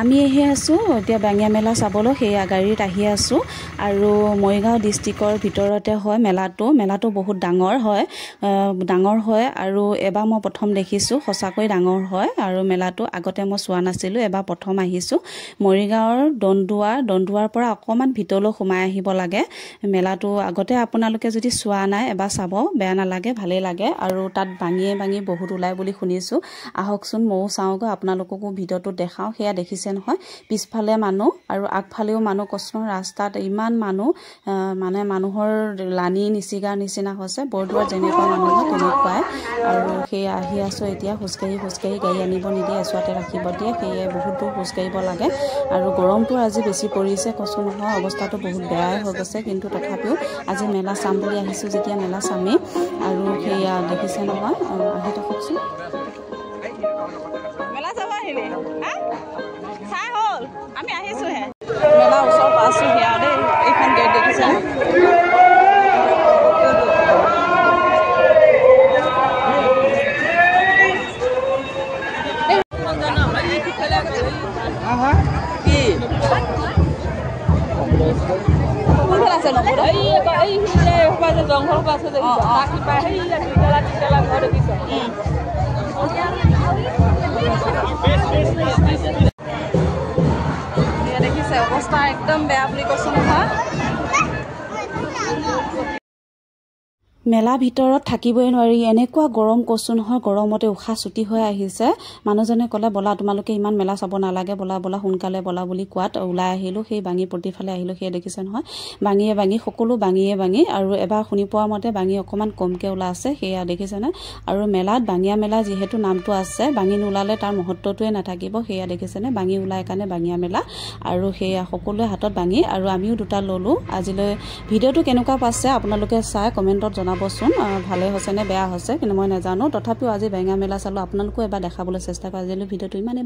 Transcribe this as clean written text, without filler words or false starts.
আমি আহি আছোঁ এতিয়া বাঙিয়া মেলা চাবলৈ, সেয়া গাড়ীত আহি আছোঁ। আৰু মৰিগাঁও ডিষ্ট্ৰিক্টৰ ভিতৰতে হয় মেলাটো। মেলাটো বহুত ডাঙৰ হয়, ডাঙৰ হয়। আৰু এবাৰ মই প্ৰথম দেখিছোঁ, সঁচাকৈ ডাঙৰ হয়। আৰু মেলাটো আগতে মই চোৱা নাছিলোঁ, এবাৰ প্ৰথম আহিছোঁ। মৰিগাঁৱৰ দন্দুৱাৰ পৰা অকণমান ভিতৰলৈ সোমাই আহিব লাগে মেলাটো। আগতে আপোনালোকে যদি চোৱা নাই এবাৰ চাব, বেয়া নালাগে, ভালেই লাগে। আৰু তাত বাঙিয়ে বাঙি বহুত ওলায় বুলি শুনিছোঁ। আহকচোন ময়ো চাওঁগৈ, আপোনালোককো ভিডিঅ'টো দেখাওঁ। সেয়া দেখিছে নহয়, পিছফালে মানুহ আৰু আগফালেও মানুহ। কচোন ৰাস্তাত ইমান মানুহ, মানে মানুহৰ লানি নিচিগাৰ নিচিনা হৈছে। বৰদোৱাত যেনেকুৱা মানুহ হয় তেনেকুৱাই। আৰু সেয়া আহি আছোঁ এতিয়া খোজকাঢ়ি খোজকাঢ়ি, গাড়ী আনিব নিদিয়ে, এচোৱাতে ৰাখিব দিয়ে। সেয়ে বহুত দূৰ খোজকাঢ়িব লাগে। আৰু গৰমটো আজি বেছি পৰিছে, কচোন নহয়, অৱস্থাটো বহুত বেয়াই হৈ গৈছে। কিন্তু তথাপিও আজি মেলা চাম বুলি আহিছোঁ যেতিয়া মেলা চামেই। আৰু সেয়া দেখিছে নহয়, আহি থাককচোন। মেলা চাব আহিলি? চাই হ'ল, আমি আহিছোঁহে। মেলা ওচৰ পাইছোঁহি আৰু দেই। এইখন গেট দেখিছে। দেখিছে অৱস্থা একদম বেয়া বুলি কৈছো নহয়। মেলা ভিতৰত থাকিবই নোৱাৰি, এনেকুৱা গৰম কৈছোঁ নহয়। গৰমতে উশাহ চুটি হৈ আহিছে। মানুহজনে ক'লে, ব'লা তোমালোকে ইমান মেলা চাব নালাগে, ব'লা ব'লা সোনকালে ব'লা বুলি কোৱাত ওলাই আহিলোঁ। সেই বাঙি প্ৰতিফালে আহিলোঁ। সেয়া দেখিছে নহয়, বাঙিয়ে বাঙি, সকলো বাঙিয়ে বাঙি। আৰু এবাৰ শুনি পোৱা মতে বাঙি অকণমান কমকৈ ওলাইছে, সেয়া দেখিছেনে। আৰু মেলাত বাঙিয়া মেলা যিহেতু নামটো আছে, বাঙি নোলালে তাৰ মহত্বটোৱে নাথাকিব। সেয়া দেখিছেনে, বাঙি ওলাই কাৰণে বাঙিয়া মেলা। আৰু সেয়া সকলোৱে হাতত বাঙি, আৰু আমিও দুটা ল'লোঁ। আজিলৈ ভিডিঅ'টো কেনেকুৱা পাইছে আপোনালোকে চাই কমেণ্টত জনাব বচোন, ভালেই হৈছে নে বেয়া হৈছে কিন্তু মই নাজানো। তথাপিও আজি বেঙা মেলা চালোঁ, আপোনালোকো এবাৰ দেখাবলৈ চেষ্টা কৰোঁ। আজিলৈ ভিডিঅ'টো ইমানেই।